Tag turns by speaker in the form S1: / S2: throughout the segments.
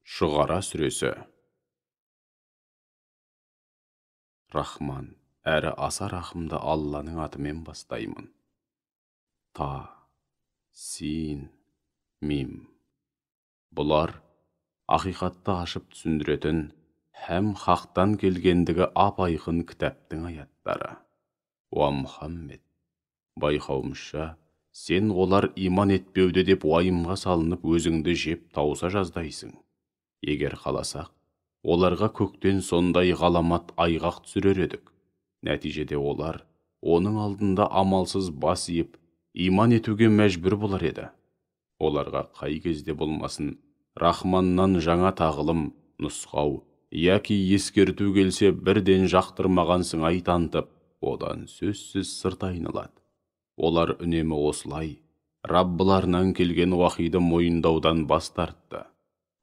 S1: Шұғара сүресі. Рахман, әрі аса рахымды Алланың атымен бастаймын. Та, Син, Мим. Бұлар ақиқатты ашып түсіндіретін һәм хақтан келгендігі ап-айқын кітаптың аяттары. Уа Мұхаммед, байқауымызша, сен олар иман етпеуде деп уайымға салынып өзіңді жеп тауса жаздайсың. Егер қаласақ, оларға көктен сондай ғаламат айғақ түсірер едік. Нәтижеде олар оның алдында амалсыз бас иіп, иман етуге мәжбүр болар еді. Оларға қай кезде болмасын, Рахманнан жаңа тағылым, нұсқау, яки ескерту келсе бірден жақтырмаған сыңай танытып, одан сөзсіз сырт айналады. Олар үнемі осылай, Раббыларынан келген уахиді мойындаудан бас тартты.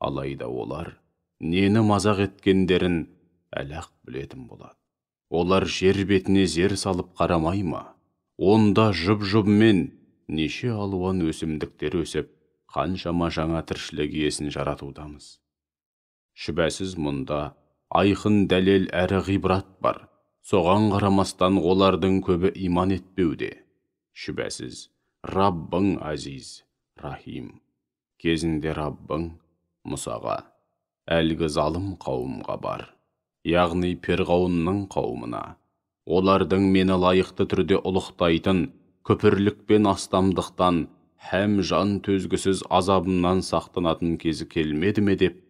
S1: Алайда олар нені мазақ еткендерін әлі-ақ білетін болады. Олар жер бетіне зер салып қарамай ма? Онда жұп-жұбымен неше алуан өсімдіктер өсіп, қаншама жаңа тіршілік иесін жаратудамыз. Шүбәсіз мұнда айқын дәлел әрі ғибрат бар. Соған қарамастан олардың көбі иман етпеуде. Шүбәсіз Раббың азиз, рахим. Кезінде Раббың Мұсаға, әлгі залым қауымға бар, яғни Перғауынның қауымына. Олардың мені лайықты түрде ұлықтайтын күпірлік пен астамдықтан һәм жан төзгісіз азабымнан сақтанатын кезі келмеді ме деп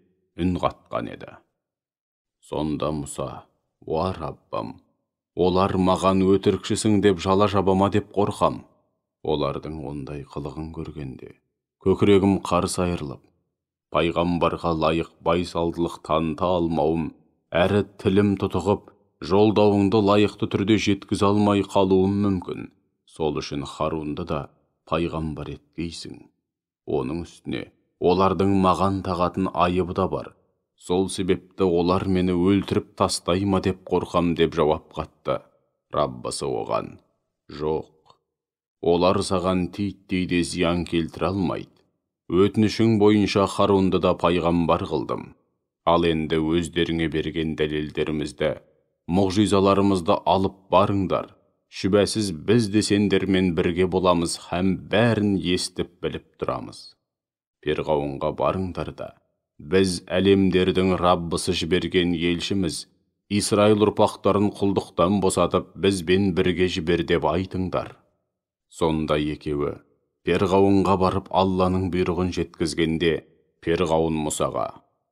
S1: үн қатқан еді. Сонда Мұса, уа Раббым, олар маған өтірікшісің деп жала жабама деп қорқам. Олардың ондай қылығын көргенде көкірегім қарс айырылып, пайғамбарға лайық байсалдылық таныта алмауым, әрі тілім тұтығып, жолдауыңды лайықты түрде жеткізе алмай қалуым мүмкін. Сол үшін Харунды да пайғамбар еткейсің. Оның үстіне олардың маған тағатын айыбы да бар. Сол себепті олар мені өлтіріп тастай ма деп қорқам деп жауап қатты. Раббысы оған, жоқ, олар саған титтей де зиян келтіре алмайды. Өтінішің бойынша Харунды да пайғамбар қылдым. Ал енді өздеріңе берген дәлелдерімізді, мұғжизаларымызды алып барыңдар. Шүбәсіз біз де сендермен бірге боламыз һәм бәрін естіп біліп тұрамыз. Перғауынға барыңдар да, біз әлемдердің Раббысы жіберген елшіміз, Исраил ұрпақтарын құлдықтан босатып, бізбен бірге жібер деп айтыңдар. Сонда екеуі Перғауынға барып Алланың бұйрығын жеткізгенде, Перғауын Мұсаға,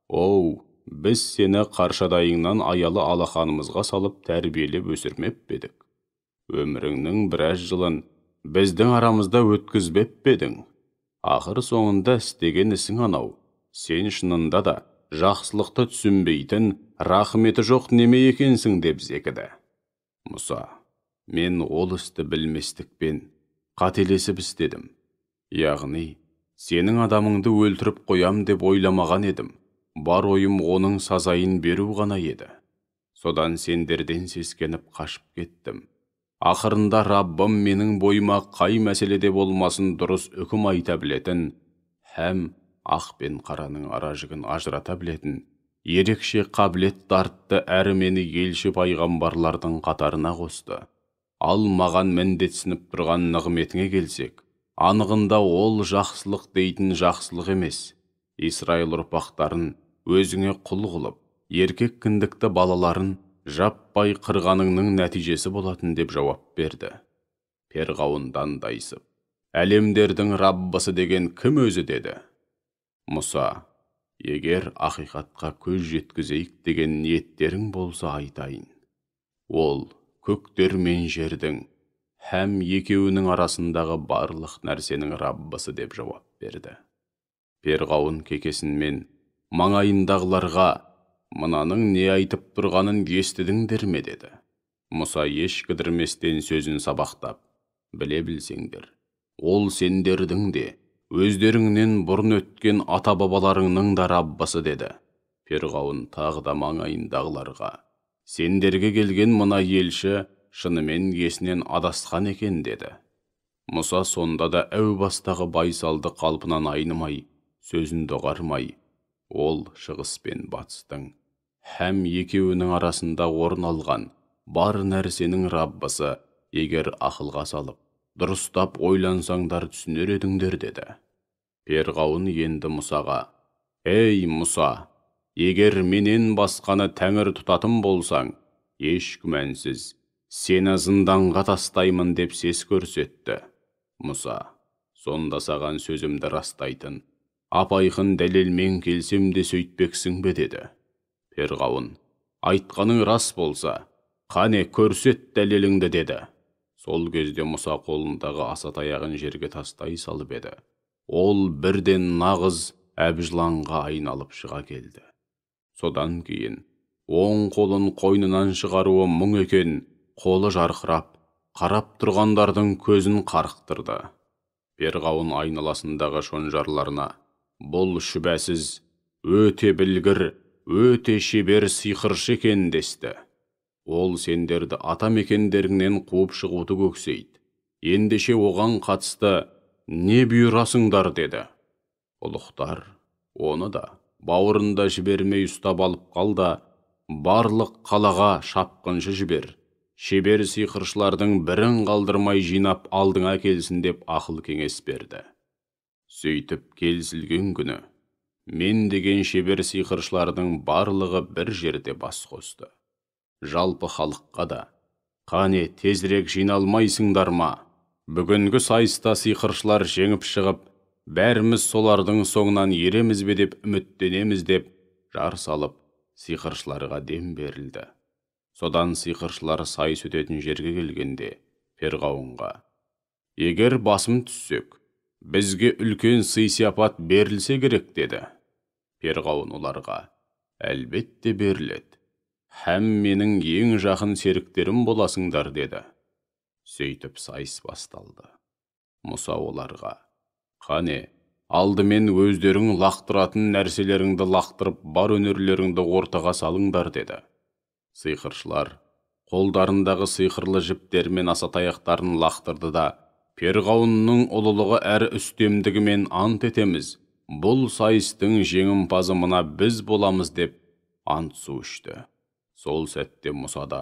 S1: «Оу, біз сені қаршадайыңнан аялы алақанымызға салып тәрбиелеп өсірмеп пе едік? Өміріңнің біраз жылын біздің арамызда өткізбеп пе едің? Ақыр соңында істеген ісің анау, сен шынында да жақсылықты түсінбейтін, рахметі жоқ неме екенсің» деп зекіді. Мұса, мен ол істі білместікпен қателесіп істедім. Яғни, сенің адамыңды өлтіріп қоям деп ойламаған едім. Бар ойым оның сазайын беру ғана еді. Содан сендерден сескеніп қашып кеттім. Ақырында Раббым менің бойыма қай мәселеде болмасын дұрыс үкім айта білетін, һәм ақ пен қараның ара жігін ажырата білетін, ерекше қабілет тартты әрі мені елші пайғамбарлардың қатарына қосты. Ал маған міндетсініп тұрған нығметіңе келсек, анығында ол жақсылық дейтін жақсылық емес. Исраил ұрпақтарын өзіңе құл қылып, еркек кіндікті балаларын жаппай қырғаныңның нәтижесі болатын деп жауап берді. Перғауындан дайсып, әлемдердің Раббысы деген кім өзі деді. Мұса, егер ақиқатқа көз жеткізейік деген ниеттерің болса айтайын. Ол көктер мен жердің, һәм екеуінің арасындағы барлық нәрсенің Раббысы деп жауап берді. Перғауын кекесінмен маңайындағыларға, мынаның не айтып тұрғанын естідіңдер ме деді. Мұса еш кідірместен сөзін сабақтап, біле білсеңдер, ол сендердің де, өздеріңнен бұрын өткен ата-бабаларыңның да Раббысы деді. Перғауын тағы да маңайындағыларға, сендерге келген мына елші шынымен есінен адасқан екен деді. Мұса сонда да әу бастағы байсалды қалпынан айнымай, сөзін доғармай, Ол шығыс пен батыстың һәм екеуінің арасында орын алған бар нәрсенің Раббысы, егер ақылға салып, дұрыстап ойлансаңдар түсінер едіңдер, деді. Перғауын енді Мұсаға: «Ей, Мұса, егер менен басқаны тәңір тұтатын болсаң, еш күмәнсіз сені зынданға тастаймын», деп сес көрсетті. Мұса: «Сонда саған сөзімді растайтын ап-айқын дәлелмен келсем де сөйтпексің бе?» деді. Перғауын: «Айтқаның рас болса, қане көрсет дәлеліңді», деді. Сол кезде Мұса қолындағы аса таяғын жерге тастай салып еді. Ол бірден нағыз әбжыланға айналып шыға келді. Содан кейін оң қолын қойнынан шығаруы мұң екен, қолы жарқырап, қарап тұрғандардың көзін қарықтырды. Перғауын айналасындағы шонжарларына: «Бұл шүбәсіз өте білгір, өте шебер сиқыршы екен», десті. «Ол сендерді ата мекендеріңнен қуып шығуды көксейді. Ендеше оған қатысты не бұйырасыңдар?» деді. Ұлықтар: «Оны да, бауырын да жібермей ұстап алып қал да, барлық қалаға шапқыншы жібер, шебер сиқыршылардың бірін қалдырмай жинап алдыңа келсін», деп ақыл кеңес берді. Сөйтіп келісілген күні мен деген шебер сиқыршылардың барлығы бір жерде бас қосты. Жалпы халыққа да: «Қане, тезірек жиналмайсыңдар ма? Бүгінгі сайыста сиқыршылар жеңіп шығып, бәріміз солардың соңынан ереміз бе деп үміттенеміз», деп жар салып, сиқыршыларға дем берілді. Содан сиқыршылар сайыс өтетін жерге келгенде Перғауынға: «Егер басым түссек, бізге үлкен сый-сияпат берілсе керек», деді. Перғауын оларға: «Әлбетте беріледі, һәм менің ең жақын серіктерім боласыңдар», деді. Сөйтіп сайыс басталды. Мұса оларға: «Қане, алдымен өздерің лақтыратын нәрселеріңді лақтырып, бар өнерлеріңді ортаға салыңдар», деді. Сиқыршылар қолдарындағы сиқырлы жіптер мен асатаяқтарын лақтырды да, «Перғауынның ұлылығы әрі үстемдігімен ант етеміз, бұл сайыстың жеңімпазы мына біз боламыз», деп ант су ішті. Сол сәтте Мұса да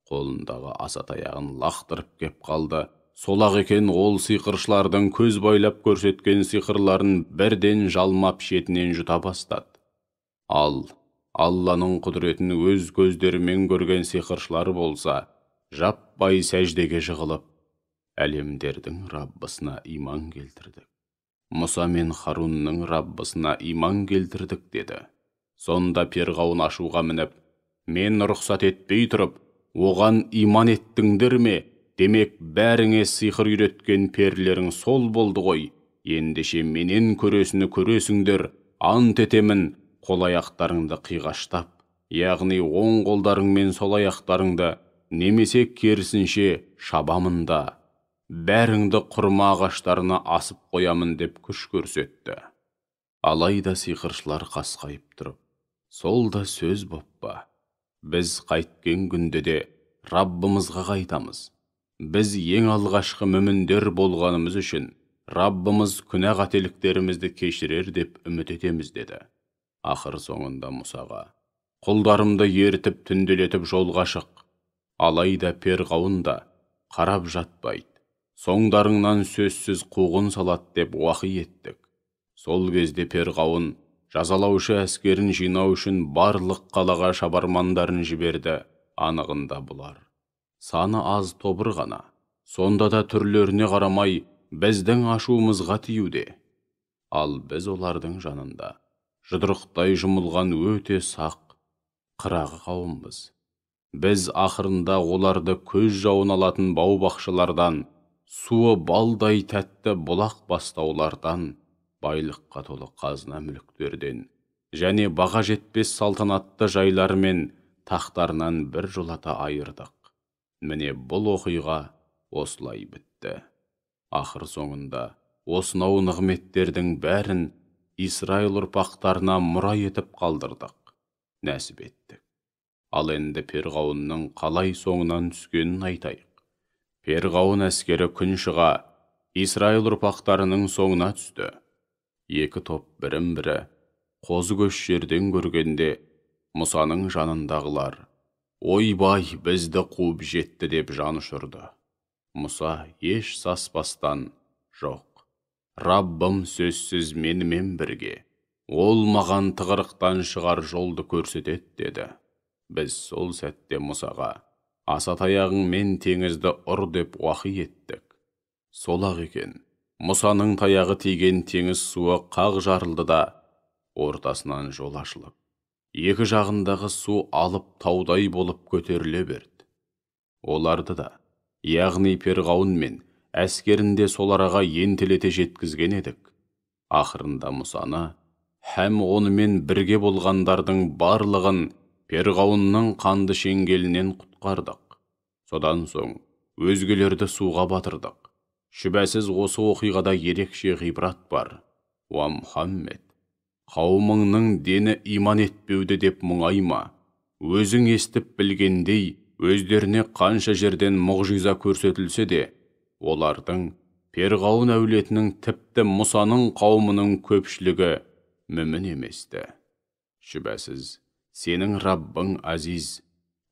S1: қолындағы асатаяғын лақтырып кеп қалды. Солақ екен, ол сиқыршылардың көз байлап көрсеткен сиқырларын бірден жалмап шетінен жұта бастады. Ал Алланың құдіретін өз көздерімен көрген сиқыршылар болса, жаппай сәждеге жығылып, «Әлемдердің Раббысына иман келтірдік, Мұса мен Харунның Раббысына иман келтірдік», деді. Сонда Перғауын ашуға мініп: «Мен рұқсат етпей тұрып, оған иман еттіңдер ме? Демек, бәріңе сиқыр үйреткен перілерің сол болды ғой. Ендеше менен көресіні көресіңдер, ант етемін, қол аяқтарыңды қиғаштап, яғни оң қолдарыңмен сол аяқтарыңды, немесе керісінше шабамын да, бәріңді құрма ағаштарына асып қоямын», деп күш көрсетті. Алайда сиқыршылар қасқайып тұрып: «Сол да сөз боп па? Біз қайткен күнде де Раббымызға қайтамыз. Біз ең алғашқы мүміндер болғанымыз үшін Раббымыз күнә қателіктерімізді кешірер деп үміт етеміз», деді. Ақыр соңында Мұсаға: «Құлдарымды ертіп түнделетіп жолға шық. Алайда Перғауын да қарап жатпайды, соңдарыңнан сөзсіз қуғын салады», деп уақи еттік. Сол кезде Перғауын жазалаушы әскерін жинау үшін барлық қалаға шабармандарын жіберді. Анығында бұлар саны аз тобыр ғана, сонда да түрлеріне қарамай біздің ашуымызға тиюде. Ал біз олардың жанында жұдырықтай жұмылған өте сақ, қырағы қауымбыз. Біз ақырында оларды көз жауын алатын бау-бақшалардан, суы балдай тәтті бұлақ бастаулардан, байлыққа толы қазына мүліктерден және баға жетпес салтанатты жайлар мен тақтарынан бір жолата айырдық. Міне, бұл оқиға осылай бітті. Ақыр соңында осынау нығметтердің бәрін Исраил ұрпақтарына мұра етіп қалдырдық, нәсіп еттік. Ал енді Перғауынның қалай соңынан түскенін айтайық. Перғауын әскері күн шыға Исраил ұрпақтарының соңына түсті. Екі топ бірін-бірі Қозы көш жерден көргенде Мұсаның жанындағылар: «Ойбай, бізді қуып жетті» деп жан ұшырды. Мұса еш саспастан: «Жоқ, Раббым сөзсіз менімен бірге, ол маған тығырықтан шығар жолды көрсетеді» деді. Біз сол сәтте Мұсаға: «Аса таяғыңмен теңізді ұр» деп уахи еттік. Сол-ақ екен, Мұсаның таяғы тиген теңіз суы қақ жарылды да, ортасынан жол ашылып, екі жағындағы су алып таудай болып көтеріле берді. Оларды да, яғни Перғауын мен әскерін де сол араға ентелете жеткізген едік. Ақырында Мұсаны һәм онымен бірге болғандардың барлығын Перғауынның қанды шеңгелінен құтқардық. Содан соң өзгелерді суға батырдық. Шүбәсіз осы оқиғада ерекше ғибрат бар. Уа Мұхаммед, қауымыңның дені иман етпеуді деп мұңайма. Өзің естіп білгендей, өздеріне қанша жерден мұғжиза көрсетілсе де, олардың Перғауын әулетінің, тіпті Мұсаның қауымының көпшілігі мүмін еместі. Шүбәсіз, сенің Раббың Азиз,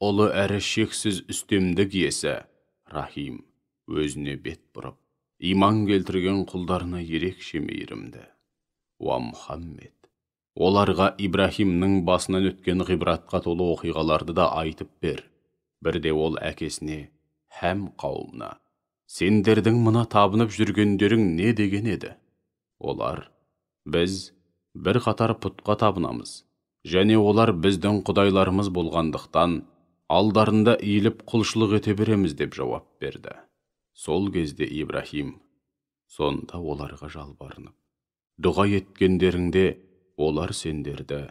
S1: ұлы әрі шексіз үстемдік иесі, Рахим, өзіне бет бұрып, иман келтірген құлдарына ерекше мейірімді. Уа Мұхаммед, оларға Ибраһимнің басынан өткен ғибратқа толы оқиғаларды да айтып бер. Бірде ол әкесіне һәм қауымына: «Сендердің мына табынып жүргендерің не?» деген еді. Олар: «Біз бір қатар пұтқа табынамыз, және олар біздің құдайларымыз болғандықтан алдарында иіліп құлшылық ете береміз» деп жауап берді. Сол кезде Ибраһим сонда оларға жалбарынып: «Дұға еткендеріңде олар сендерді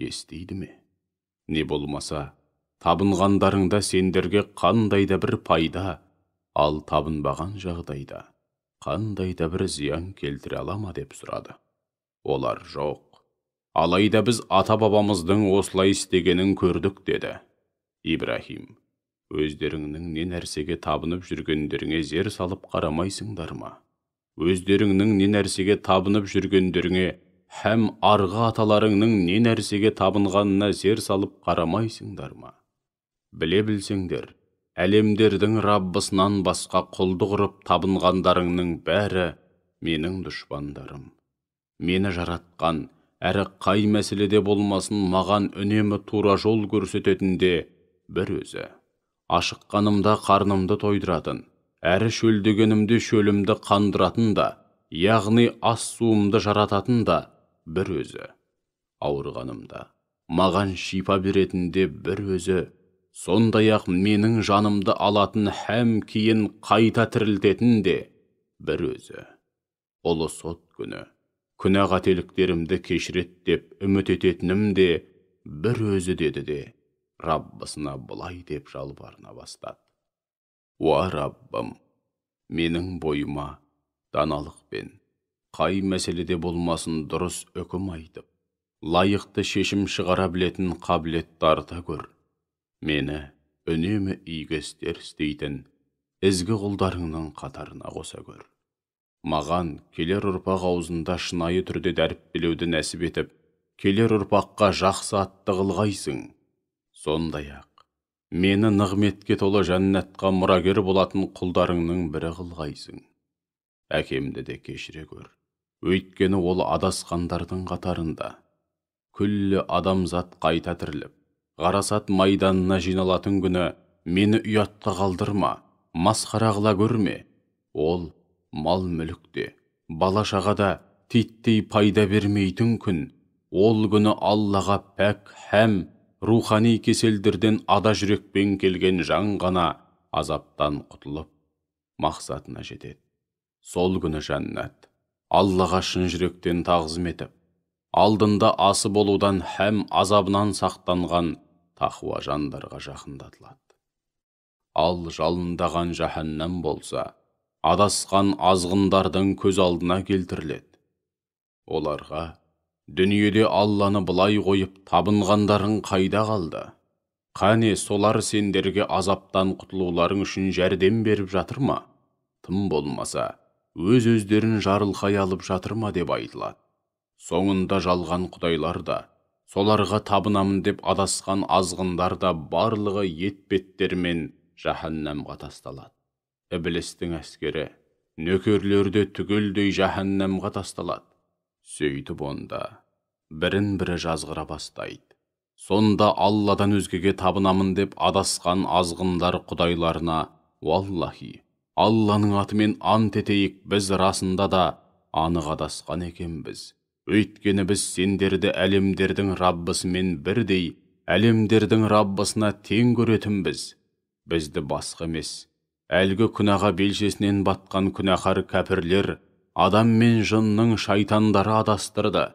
S1: естиді ме? Не болмаса, табынғандарыңда сендерге қандай да бір пайда, ал табынбаған жағдайда қандай да бір зиян келтіре ала ма?» деп сұрады. Олар: «Жоқ, алайда біз ата-бабамыздың осылай істегенін көрдік» деді. Ибраһим: «Өздеріңнің не нәрсеге табынып жүргендеріңе зер салып қарамайсыңдар ма? Өздеріңнің не нәрсеге табынып жүргендеріңе һәм арғы аталарыңның не нәрсеге табынғанына зер салып қарамайсыңдар ма? Біле білсеңдер, әлемдердің Раббысынан басқа құлдық ұрып табынғандарыңның бәрі менің дұшпандарым. Мені жаратқан, әрі қай мәселеде болмасын маған үнемі тура жол көрсететін де бір өзі. Ашыққанымда қарнымды тойдыратын, әрі шөлдегенімде шөлімді қандыратын да, яғни ас суымды жарататын да бір өзі. Ауырғанымда маған шипа беретін де бір өзі, сондай-ақ менің жанымды алатын һәм кейін қайта тірілтетін де бір өзі. Ұлы сот күні күнә қателіктерімді кешіреді деп үміт ететінім де бір өзі» деді де, Раббысына былай деп жалбарына бастады: «Уа Раббым, менің бойыма даналықпен қай мәселеде болмасын дұрыс үкім айтып, лайықты шешім шығара білетін қабілет дарыта көр. Мені үнемі игі істер істейтін ізгі құлдарыңның қатарына қоса көр. Маған келер ұрпақ аузында шынайы түрде дәріптелеуді нәсіп етіп, келер ұрпаққа жақсы атты қылғайсың. Сондай-ақ, мені нығметке толы жәннатқа мұрагер болатын құлдарыңның бірі қылғайсың. Әкемді де кешіре көр, өйткені ол адасқандардың қатарында. Күллі адамзат қайта тіріліп, ғарасат майданына жиналатын күні мені ұятқа қалдырма, масқара қыла көрме. Ол мал-мүлік те, бала-шаға да титтей пайда бермейтін күн. Ол күні Аллаға пәк һәм рухани кеселдерден ада жүрекпен келген жан ғана азаптан құтылып, мақсатына жетеді. Сол күні жәннат Аллаға шын жүректен тағзым етіп, алдында асы болудан һәм азабынан сақтанған тақуа жандарға жақындатылады. Ал жалындаған жаһаннам болса, адасқан азғындардың көз алдына келтіріледі. Оларға: дүниеде Алланы былай қойып табынғандарың қайда қалды? Қане солар сендерге азаптан құтылуларың үшін жәрдем беріп жатыр ма? Тым болмаса, өз-өздерін жарылқай алып жатыр ма?» деп айтылады. Соңында жалған құдайлар да, соларға табынамын деп адасқан азғындар да барлығы етбеттерімен жаһаннамға тасталады. Іблістің әскері, нөкерлері де түгелдей жаһаннамға тасталады. Сөйтіп онда бірін-бірі жазғыра бастайды. Сонда Алладан өзгеге табынамын деп адасқан азғындар құдайларына: «Уаллахи, Алланың атымен ант етейік, біз расында да анық адасқан екенбіз. Өйткені біз сендерді әлемдердің Раббысымен бірдей, әлемдердің Раббысына тең көретінбіз. Бізді басқа емес, әлгі күнәға белшесінен батқан күнәһар кәпірлер, адам мен жынның шайтандары адастырды.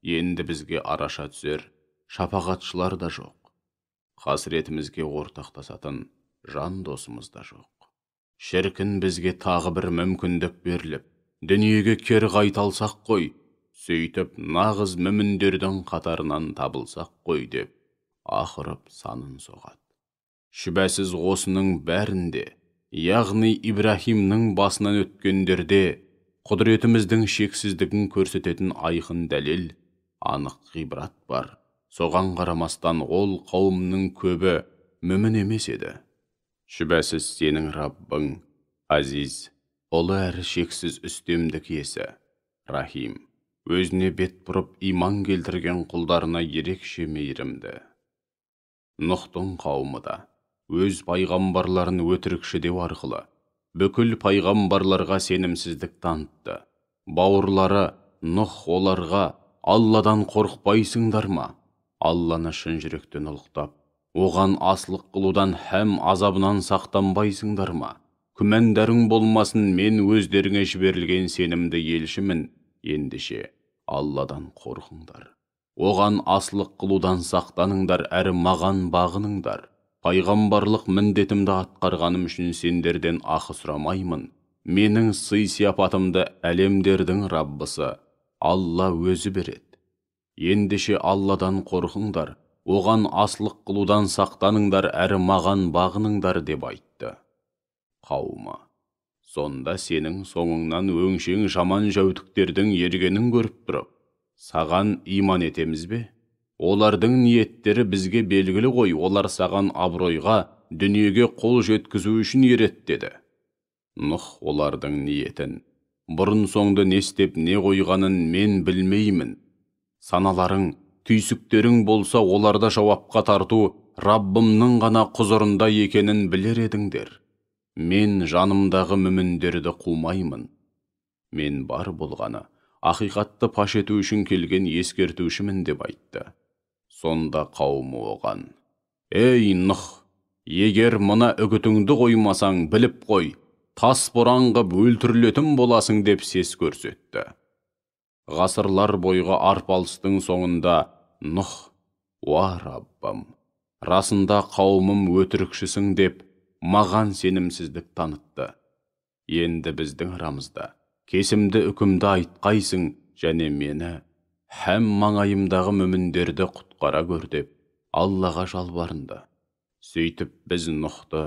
S1: Енді бізге араша түсер шапағатшылар да жоқ. Қасіретімізге ортақтасатын жан досымыз да жоқ. Шіркін бізге тағы бір мүмкіндік беріліп, дүниеге кері қайта алсақ қой, сөйтіп нағыз мүміндердің қатарынан табылсақ қой» деп ақырып санын соғады. Шүбәсіз осының бәрінде, яғни Ибраһимнің басынан өткендерде, құдіретіміздің шексіздігін көрсететін айқын дәлел, анық ғибрат бар. Соған қарамастан ол қауымның көбі мүмін емес еді. Шүбәсіз сенің Раббың Азиз, ұлы әрі шексіз үстемдік иесі, Рахим, өзіне бет бұрып иман келтірген құлдарына ерекше мейірімді. Нұхтың қауымы да өз пайғамбарларын өтірікші деу арқылы бүкіл пайғамбарларға сенімсіздік танытты. Бауырлары Нұх оларға: «Алладан қорықпайсыңдар ма? Алланы шын жүректен ұлықтап, оған асылық қылудан һәм азабынан сақтанбайсыңдар ма? Күмәндарың болмасын, мен өздеріңе жіберілген сенімді елшімін. Ендеше Алладан қорқыңдар, оған асылық қылудан сақтаныңдар әрі маған бағыныңдар. Пайғамбарлық міндетімді атқарғаным үшін сендерден ақы сұрамаймын. Менің сый-сияпатымды әлемдердің Раббысы Алла өзі береді. Ендеше Алладан қорқыңдар, оған асылық қылудан сақтаныңдар әрі маған бағыныңдар» деп айтты. Қауымы: «Сонда сенің соңыңнан өңшең жаман жәутіктердің ергенін көріп тұрып, саған иман етеміз бе? Олардың ниеттері бізге белгілі ғой, олар саған абыройға, дүниеге қол жеткізу үшін ереді» деді. Нұх олардың ниетін, бұрын соңды не істеп не қойғанын мен білмеймін. Саналарың, түйсіктерің болса, оларды жауапқа тарту Раббымның ғана құзырында екенін білер едіңдер. Мен жанымдағы мүміндерді қумаймын. Мен бар болғаны ақиқатты паш ету үшін келген ескертушімін» деп айтты. Сонда қауымы оған: «Ей, Нұх, егер мына үгітіңді қоймасаң, біліп қой, тас боран қып өлтірілетін боласың» деп сес көрсетті. Ғасырлар бойғы арпалыстың соңында Нұх: «Уа Раббым, расында қауымым өтірікшісің деп маған сенімсіздік танытты. Енді біздің арамызда кесімді үкімді айтқайсың және мені һәм маңайымдағы мүміндерді құтқара көр» деп Аллаға жалбарынды. Сөйтіп біз Нұхты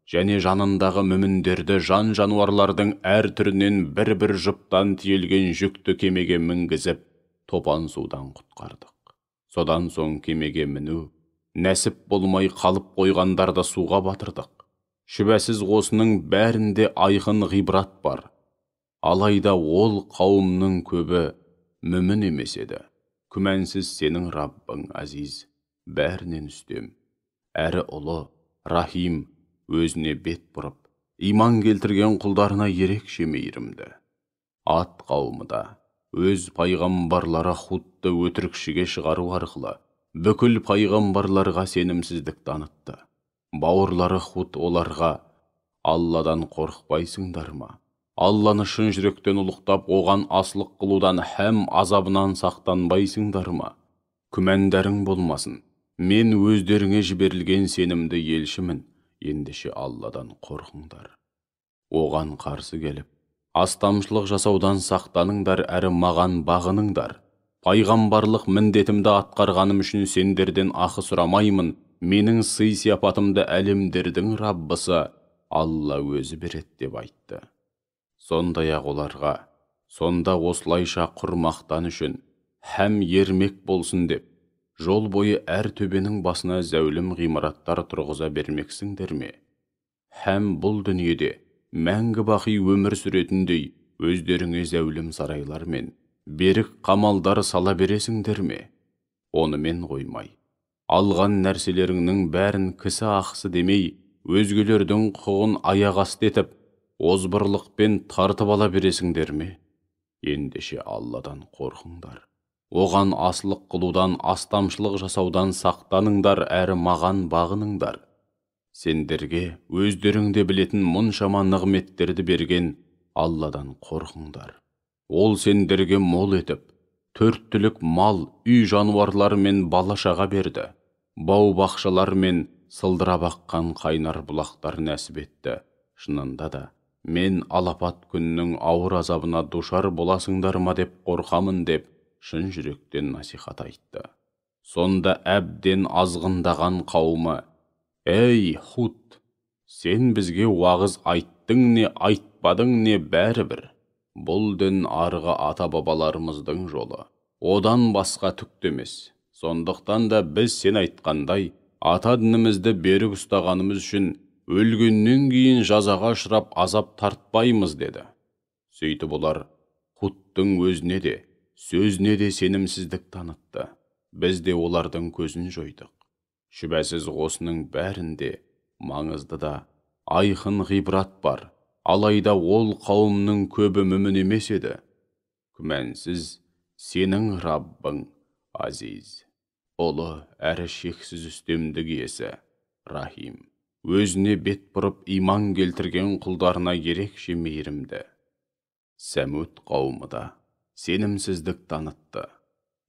S1: және жанындағы мүміндерді жан-жануарлардың әр түрінен бір-бір жұптан тиелген жүкті кемеге мінгізіп, топан судан құтқардық. Содан соң кемеге міну нәсіп болмай қалып қойғандарды суға батырдық. Шүбәсіз осының бәрінде айқын ғибрат бар. Алайда ол қауымның көбі мүмін емес еді. Күмәнсіз сенің Раббың Азиз, бәрінен үстем, әрі ұлы, Рахим, өзіне бет бұрып, иман келтірген құлдарына ерекше мейірімді. Ат қауымы да өз пайғамбарлары Худты өтірікшіге шығару арқылы бүкіл пайғамбарларға сенімсіздік танытты. Бауырлары Худ оларға: «Алладан қорықпайсыңдар ма? Алланы шын жүректен ұлықтап, оған асылық қылудан һәм азабынан сақтанбайсыңдар ма? Күмәндарың болмасын, мен өздеріңе жіберілген сенімді елшімін. Ендеше Алладан қорқыңдар. Оған қарсы келіп, астамшылық жасаудан сақтаныңдар әрі маған бағыныңдар. Пайғамбарлық міндетімді атқарғаным үшін сендерден ақы сұрамаймын. Менің сый-сияпатымды әлемдердің Раббысы Алла өзі береді» деп айтты. Сондай-ақ оларға: «Сонда осылайша құр мақтан үшін һәм ермек болсын деп, жол бойы әр төбенің басына зәулім ғимараттар тұрғыза бермексіңдер ме? Һәм бұл дүниеде мәңгі бақи өмір сүретіндей өздеріңе зәулім сарайлар мен берік қамалдар сала бересіңдер ме? Онымен қоймай, алған нәрселеріңнің бәрін кісі ақысы демей, өзгелердің құқығын аяқ асты етіп, озбырлықпен тартып ала бересіңдер ме? Ендеше Алладан қорқыңдар. Оған асылық қылудан, астамшылық жасаудан сақтаныңдар, әрі маған бағыныңдар. Сендерге өздерің де білетін мұншама нығметтерді берген Алладан қорқыңдар. Ол сендерге мол етіп, төрт түлік мал, үй жануарлары мен бала-шаға берді. Бау-бақшалар мен сылдырап аққан қайнар бұлақтар нәсіп етті. Шынында да, мен алапат күннің ауыр азабына душар боласыңдар ма деп қорқамын деп шын жүректен насихат айтты. Сонда әбден азғындаған қауымы: «Ей, Худ, сен бізге уағыз айттың не, айтпадың не, бәрібір. Бұл дін арғы ата-бабаларымыздың жолы. Одан басқа түк те емес. Сондықтан да біз сен айтқандай ата дінімізді берік ұстағанымыз үшін өлгеннен кейін жазаға ұшырап азап тартпаймыз» деді. Сөйтіп олар Худтың өзіне де, сөзіне де сенімсіздік танытты. Біз де олардың көзін жойдық. Шүбәсіз осының бәрінде маңызды да айқын ғибрат бар. Алайда ол қауымның көбі мүмін емес еді. Күмәнсіз сенің Раббың Азиз, ұлы әрі шексіз үстемдік иесі, Рахим, өзіне бет бұрып иман келтірген құлдарына ерекше мейірімді. Сәмуд қауымы да сенімсіздік танытты.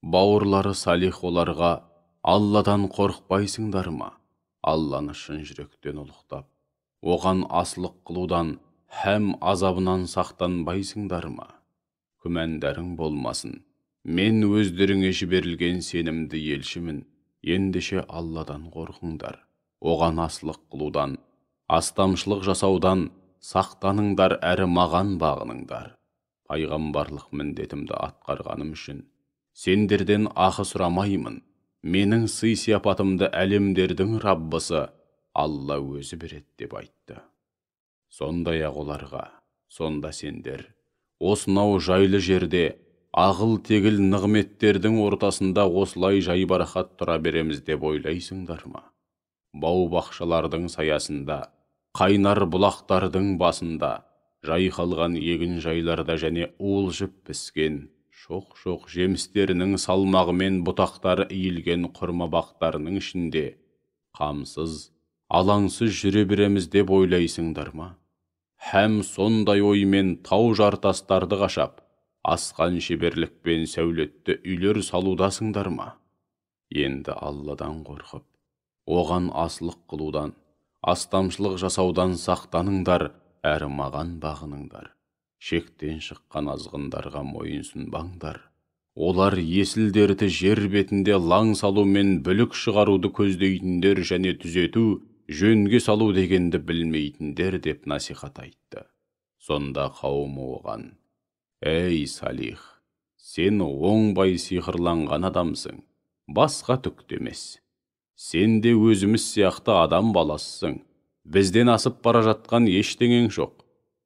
S1: Бауырлары Салих оларға: «Алладан қорықпайсыңдар ма? Алланы шын жүректен ұлықтап, оған асылық қылудан һәм азабынан сақтанбайсыңдар ма? Күмәндарың болмасын, мен өздеріңе жіберілген сенімді елшімін. Ендеше Алладан қорқыңдар, оған асылық қылудан, астамшылық жасаудан сақтаныңдар, әрі маған бағыныңдар. Пайғамбарлық міндетімді атқарғаным үшін сендерден ақы сұрамаймын. Менің сый-сияпатымды әлемдердің Раббысы Алла өзі береді» деп айтты. Сондай-ақ оларға: «Сонда сендер осынау жайлы жерде ағыл-тегіл нығметтердің ортасында осылай жайбарақат тұра береміз деп ойлайсыңдар ма? Бау-бақшалардың саясында, қайнар бұлақтардың басында, жайқалған егін жайларда және уылжып піскен шоқ-шоқ жемістерінің салмағымен бұтақтары иілген құрма бақтарының ішінде қамсыз, алаңсыз жүре береміз деп ойлайсыңдар ма? Һәм сондай оймен тау жартастарды қашап, асқан шеберлікпен сәулетті үйлер салудасыңдар ма? Енді Алладан қорқып, оған асылық қылудан, астамшылық жасаудан сақтаныңдар, әрі маған бағыныңдар. Шектен шыққан азғындарға мойынсұнбаңдар. Олар есілдерді жер бетінде лаң салумен бүлік шығаруды көздейтіндер және түзету, жөнге салу дегенді білмейтіндер» деп насихат айтты. Сонда қауымы оған: «Ей, Салих, сен оңбай сиқырланған адамсың, басқа түк те емес. Сен де өзіміз сияқты адам баласысың, бізден асып бара жатқан ештеңең жоқ.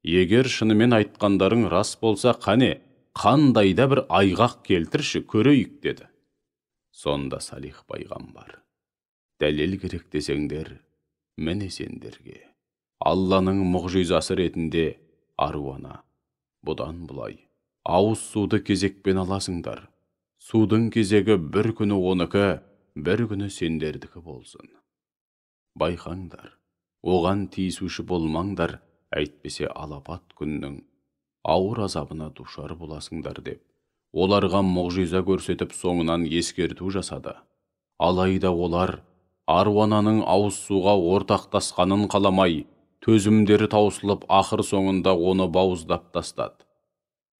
S1: Егер шынымен айтқандарың рас болса, қане, қандай да бір айғақ келтірші, көрейік» деді. Сонда Салих пайғамбар: «Дәлел керек десеңдер, міне сендерге Алланың мұғжизасы ретінде аруана. Бұдан былай ауыз суды кезекпен аласыңдар. Судың кезегі бір күні оныкі, бір күні сендердікі болсын. Байқаңдар, оған тиісуші болмаңдар, әйтпесе алапат күннің ауыр азабына душар боласыңдар» деп оларға мұғжиза көрсетіп, соңынан ескерту жасады. Алайда олар аруананың ауыз суға ортақтасқанын қаламай, төзімдері таусылып, ақыр соңында оны бауыздап тастады.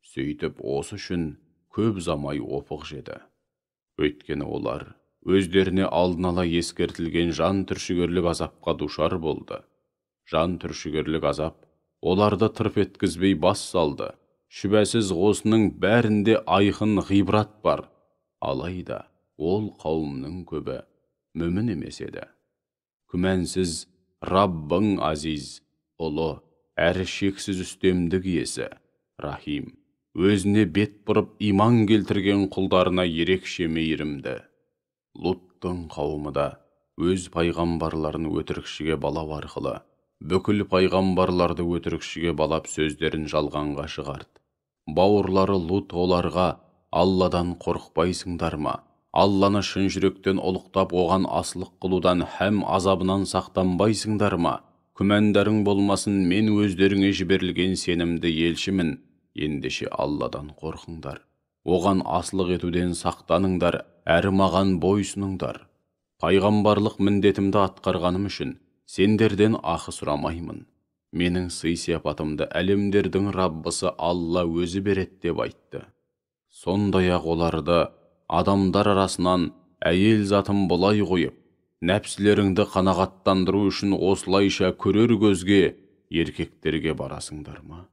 S1: Сөйтіп осы үшін көп ұзамай опық жеді. Өйткені олар өздеріне алдын ала ескертілген жан түршігерлік азапқа душар болды. Жан түршігерлік азап оларды тырп еткізбей бас салды. Шүбәсіз осының бәрінде айқын ғибрат бар. Алайда ол қауымның көбі мүмін емес еді. Күмәнсіз Раббың азиз, ұлы, әрі шексіз үстемдік иесі, Рахим, өзіне бет бұрып иман келтірген құлдарына ерекше мейірімді. Луттың қауымы да өз пайғамбарларын өтірікшіге балау арқылы бүкіл пайғамбарларды өтірікшіге балап сөздерін жалғанға шығарды. Бауырлары Лут оларға: Алладан қорықпайсыңдар ма? Алланы шын жүректен ұлықтап, оған асылық қылудан һәм азабынан сақтанбайсыңдар ма? Күмәндарың болмасын, мен өздеріңе жіберілген сенімді елшімін. Ендеше Алладан қорқыңдар, оған асылық етуден сақтаныңдар, әрі маған бойсұныңдар. Пайғамбарлық міндетімді атқарғаным үшін сендерден ақы сұрамаймын. Менің сый-сияпатымды әлемдердің Раббысы Алла өзі береді деп айтты. Сондай-ақ оларды адамдар арасынан әйел затын былай қойып, нәпсілеріңді қанағаттандыру үшін осылайша көрер көзге еркектерге барасыңдар ма?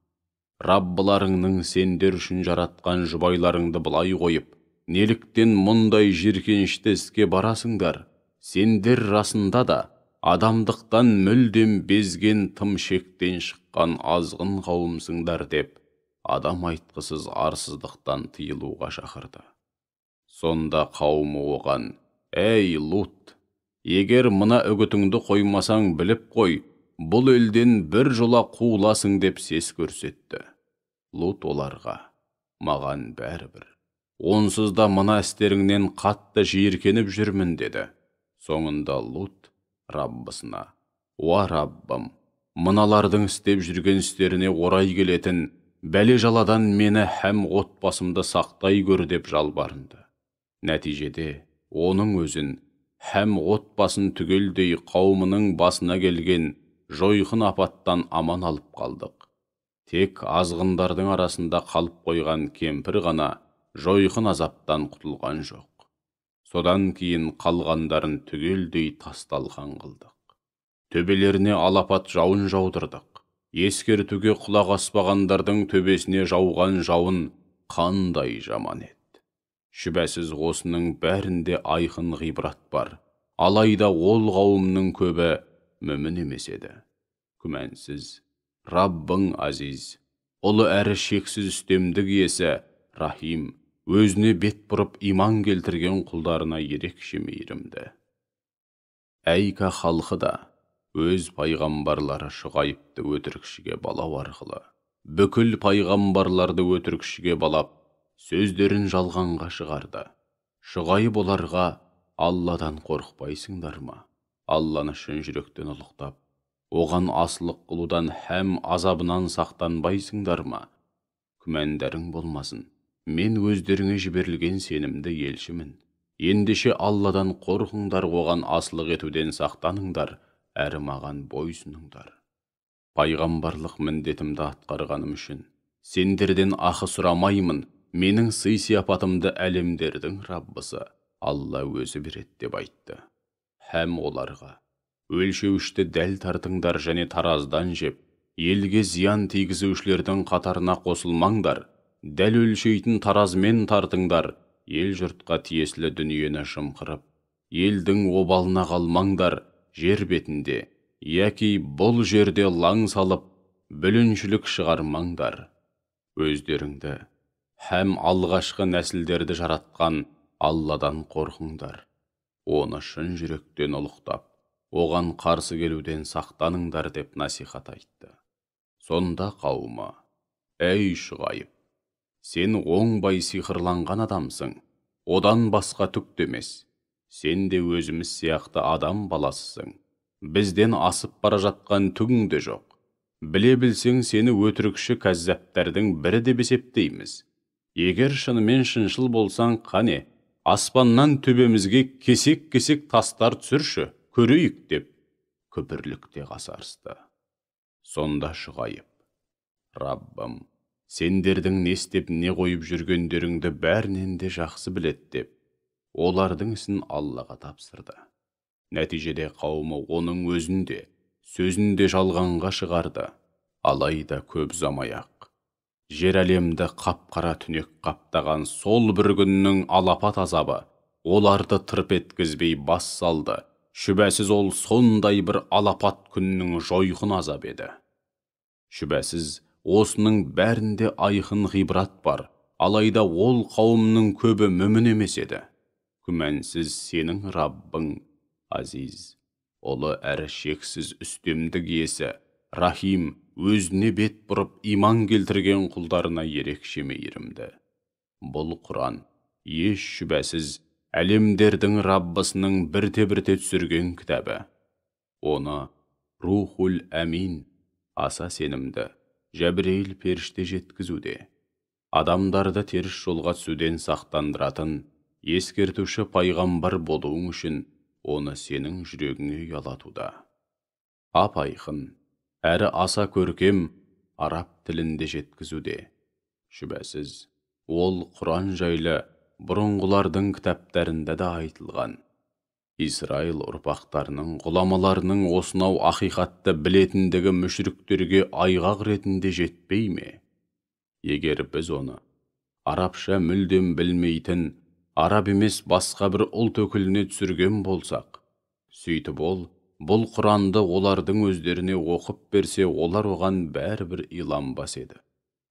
S1: Раббыларыңның сендер үшін жаратқан жұбайларыңды былай қойып, неліктен мұндай жиіркенішті іске барасыңдар? Сендер расында да адамдықтан мүлдем безген, тым шектен шыққан азғын қауымсыңдар деп адам айтқысыз арсыздықтан тыйылуға шақырды. Сонда қауымы оған: «Әй, Лут, егер мына үгітіңді қоймасаң, біліп қой, бұл елден бір жола қуыласың» деп сес көрсетті. Лут оларға: «Маған бәрібір, онсыз да мына істеріңнен қатты жиіркеніп жүрмін» деді. Соңында Лут Раббысына: «Уа Раббым, мыналардың істеп жүрген істеріне орай келетін бәле-жаладан мені һәм отбасымды сақтай көр» деп жалбарынды. Нәтижеде оның өзін һәм отбасын түгелдей қауымының басына келген жойқын апаттан аман алып қалдық. Тек азғындардың арасында қалып қойған кемпір ғана жойқын азаптан құтылған жоқ. Содан кейін қалғандарын түгелдей тас-талқан қылдық. Төбелеріне алапат жауын жаудырдық. Ескертуге құлақ аспағандардың төбесіне жауған жауын қандай жаман еді. Шүбәсіз осының бәрінде айқын ғибрат бар. Алайда ол қауымның көбі мүмін емес еді. Күмәнсіз Раббың азиз, ұлы әрі шексіз үстемдік иесі, Рахим, өзіне бет бұрып иман келтірген құлдарына ерекше мейірімді. Әйка халқы да өз пайғамбарлары Шұғайыпты өтірікшіге балау арқылы бүкіл пайғамбарларды өтірікшіге балап, сөздерін жалғанға шығарды. Шұғайып оларға: «Алладан қорықпайсыңдар ма? Алланы шын жүректен ұлықтап, оған асылық қылудан һәм азабынан сақтанбайсыңдар ма? Күмәндарың болмасын, мен өздеріңе жіберілген сенімді елшімін. Ендеше Алладан қорқыңдар, оған асылық етуден сақтаныңдар, әрі маған бойсұныңдар. Пайғамбарлық міндетімді атқарғаным үшін сендерден ақы сұрамаймын. Менің сый-сияпатымды әлемдердің Раббысы Алла өзі береді» деп айтты. Һәм оларға: «Өлшеуішті дәл тартыңдар және тараздан жеп, елге зиян тигізушілердің қатарына қосылмаңдар. Дәл өлшейтін таразмен тартыңдар, ел жұртқа тиесілі дүниені жымқырып, елдің обалына қалмаңдар, жер бетінде, яки бұл жерде лаң салып, бүліншілік шығармаңдар. Өздеріңді һәм алғашқы нәсілдерді жаратқан Алладан қорқыңдар. Оны шын жүректен ұлықтап, оған қарсы келуден сақтаныңдар» деп насихат айтты. Сонда қауымы: «Әй Шұғайып, сен оңбай сиқырланған адамсың, одан басқа түк те емес. Сен де өзіміз сияқты адам баласысың, бізден асып бара жатқан түгің де жоқ. Біле білсең, сені өтірікші кәззаптардың бірі деп есептейміз. Егер шынымен шыншыл болсаң, қане, аспаннан төбемізге кесек-кесек тастар түсірші, көрейік» деп күпірлікте қасарысты. Сонда Шұғайып: «Раббым, сендердің не істеп не қойып жүргендеріңді бәрінен де жақсы біледі» деп олардың ісін Аллаға тапсырды. Нәтижеде қауымы оның өзін де, сөзін де жалғанға шығарды. Алайда көп ұзамай-ақ Жер әлемді қап-қара түнек қаптаған сол бір күннің алапат азабы оларды тырп еткізбей бас салды. Шүбәсіз ол сондай бір алапат күннің жойқын азабы еді. Шүбәсіз осының бәрінде айқын ғибрат бар, алайда ол қауымның көбі мүмін емес еді. Күмәнсіз сенің Раббың Азиз, ұлы әрі шексіз үстемдік иесі, Рахим, өзіне бет бұрып иман келтірген құлдарына ерекше мейірімді. Бұл Құран еш шүбәсіз әлемдердің Раббысының бірте-бірте түсірген кітабы. Оны Рухул Әмин, аса сенімді, Жәбірейіл періште жеткізуде. Адамдарды теріс жолға түсуден сақтандыратын ескертуші пайғамбар болуың үшін оны сенің жүрегіңе ұялатуда. Ап-айқын, әрі аса көркем араб тілінде жеткізуде. Шүбәсіз, ол Құран жайлы бұрынғылардың кітаптарында да айтылған. Исраил ұрпақтарының ғұламаларының осынау ақиқатты білетіндігі мүшриктерге айғақ ретінде жетпей ме? Егер біз оны арабша мүлдем білмейтін, араб емес басқа бір ұлт өкіліне түсірген болсақ, сөйтіп ол бұл Құранды олардың өздеріне оқып берсе, олар оған бәрібір иланбас еді.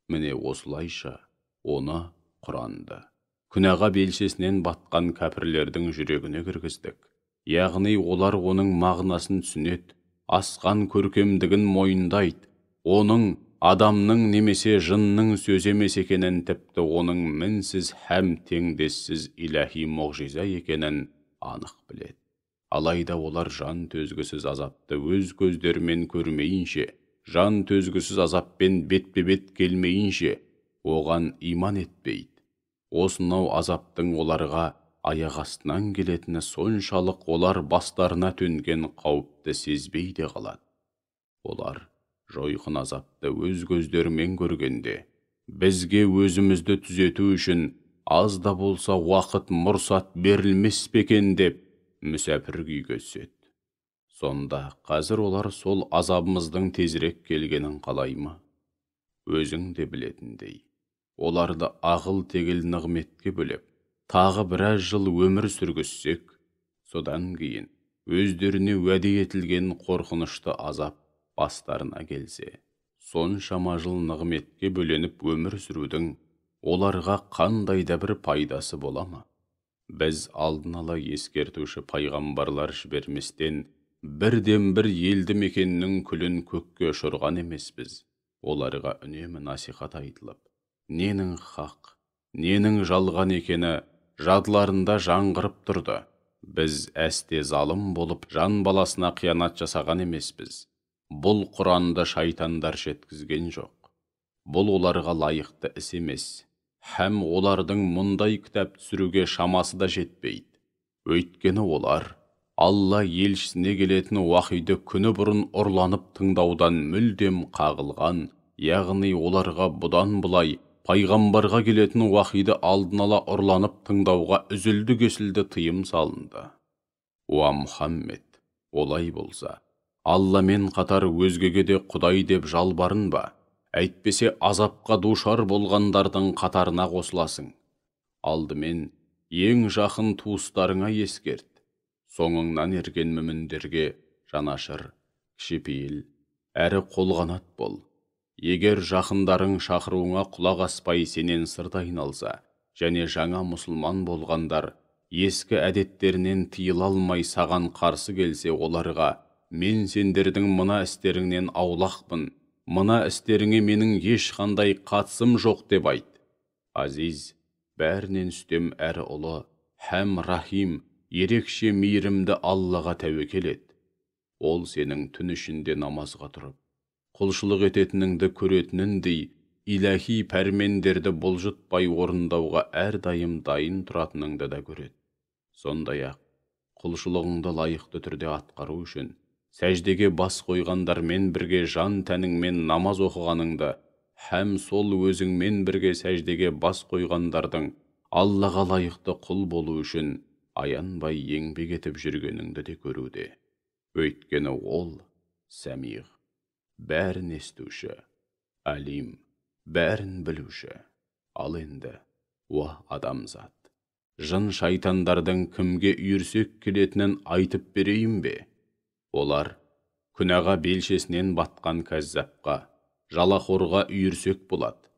S1: Міне осылайша оны, Құранды, күнәға белшесінен батқан кәпірлердің жүрегіне кіргіздік. Яғни олар оның мағынасын түсінеді, асқан көркемдігін мойындайды, оның адамның немесе жынның сөзі емес екенін, тіпті оның мінсіз һәм теңдессіз иләһи мұғжиза екенін анық біледі. Алайда олар жан төзгісіз азапты өз көздерімен көрмейінше, жан төзгісіз азаппен бетпе-бет келмейінше, оған иман етпейді. Осынау азаптың оларға аяқ астынан келетіні соншалық, олар бастарына төнген қауіпті сезбей де қалады. Олар жойқын азапты өз көздерімен көргенде, бізге өзімізді түзету үшін аз да болса уақыт мұрсат берілмес пе екен деп мүсәпір күйге түседі. Сонда қазір олар сол азабымыздың тезірек келгенін қалай ма? Өзің де білетіндей, оларды ағыл-тегіл нығметке бөлеп, тағы біраз жыл өмір сүргізсек, содан кейін өздеріне уәде етілген қорқынышты азап бастарына келсе, соншама жыл нығметке бөленіп өмір сүрудің оларға қандай да бір пайдасы бола ма? Біз алдын ала ескертуші пайғамбарлар жіберместен бірден бір елді мекеннің күлін көкке ұшырған емеспіз. Оларға үнемі насихат айтылып, ненің хақ, ненің жалған екені жадыларында жаңғырып тұрды. Біз әсте залым болып жан баласына қиянат жасаған емеспіз. Бұл Құранды шайтандар жеткізген жоқ. Бұл оларға лайықты іс емес. Һәм олардың мұндай кітап түсіруге шамасы да жетпейді. Өйткені олар Алла елшісіне келетін уахиді күні бұрын ұрланып тыңдаудан мүлдем қағылған, яғни оларға бұдан бұлай пайғамбарға келетін уахиді алдын ала ұрланып тыңдауға үзілді-кесілді тыйым салынды. Уа Мұхаммед, олай болса, Алламен қатар өзгеге де Құдай деп жалбарынба, әйтпесе азапқа душар болғандардың қатарына қосыласың. Алдымен ең жақын туыстарыңа ескерт, соңыңнан ерген мүміндерге жанашыр, кішіпейіл, әрі қолғанат бол. Егер жақындарың шақыруыңа құлақ аспай сенен сырт айналса, және жаңа мұсылман болғандар ескі әдеттерінен тыйыла алмай саған қарсы келсе, оларға: мен сендердің мына істеріңнен аулақпын, мына істеріңе менің ешқандай қатысым жоқ деп айт. Азиз, бәрінен үстем әрі ұлы, һәм Рахим, ерекше мейірімді Аллаға тәуекел ет. Ол сенің түн ішінде намазға тұрып, құлшылық ететініңді көретініндей, иләһи пәрмендерді бұлжытпай орындауға әрдайым дайын тұратыныңды да көреді. Сондай-ақ, құлшылығыңды лайықты түрде атқару үшін сәждеге бас қойғандармен бірге жан тәніңмен намаз оқығаныңды, һәм сол өзіңмен бірге сәждеге бас қойғандардың Аллаға лайықты құл болу үшін аянбай еңбек етіп жүргеніңді де көруде. Өйткені ол Сәмиғ, бәрін естуші, Алим, бәрін білуші. Ал енді, уа адамзат, жын шайтандардың кімге үйірсек келетінін айтып берейін бе? Олар күнәға белшесінен батқан кәззапқа, жалақорға үйірсек болады.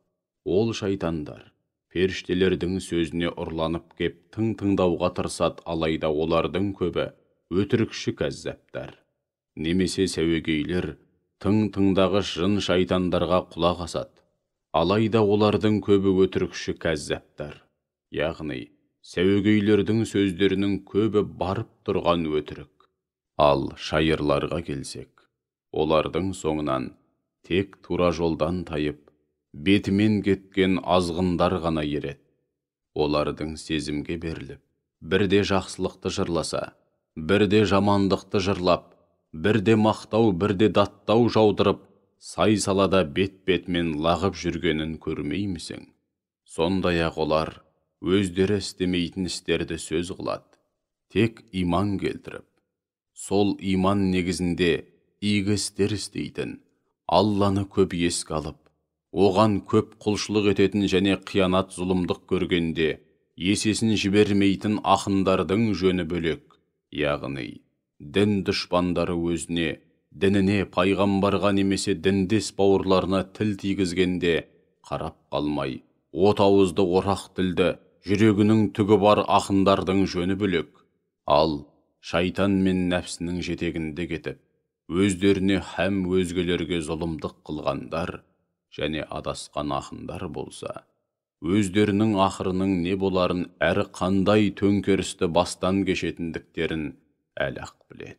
S1: Ол шайтандар періштелердің сөзіне ұрланып кеп тың тыңдауға тырысады, алайда олардың көбі өтірікші кәззаптар. Немесе сәуегейлер тың тыңдағыш жын шайтандарға құлақ асады, алайда олардың көбі өтірікші кәззаптар. Яғни сәуегейлердің сөздерінің көбі барып тұрған өтірік. Ал шайырларға келсек, олардың соңынан тек тура жолдан тайып, бетімен кеткен азғындар ғана ереді. Олардың сезімге беріліп, бірде жақсылықты жырласа, бірде жамандықты жырлап, бірде мақтау, бірде даттау жаудырып, сай салада бет-бетімен лағып жүргенін көрмеймісің? Сондай-ақ олар өздері істемейтін істерді сөз қылады, тек иман келтіріп, сол иман негізінде игі істер істейтін, Алланы көп еске алып, оған көп құлшылық ететін және қиянат зұлымдық көргенде есесін жібермейтін ақындардың жөні бөлек. Яғни дін дұшпандары өзіне, дініне, пайғамбарға немесе діндес бауырларына тіл тигізгенде қарап қалмай, от ауызды орақ тілді, жүрегінің түгі бар ақындардың жөні бөлек. Ал шайтан мен нәпсінің жетегінде кетіп, өздеріне һәм өзгелерге зұлымдық қылғандар және адасқан ақындар болса, өздерінің ақырының не боларын әрі қандай төңкерісті бастан кешетіндіктерін әлі-ақ біледі.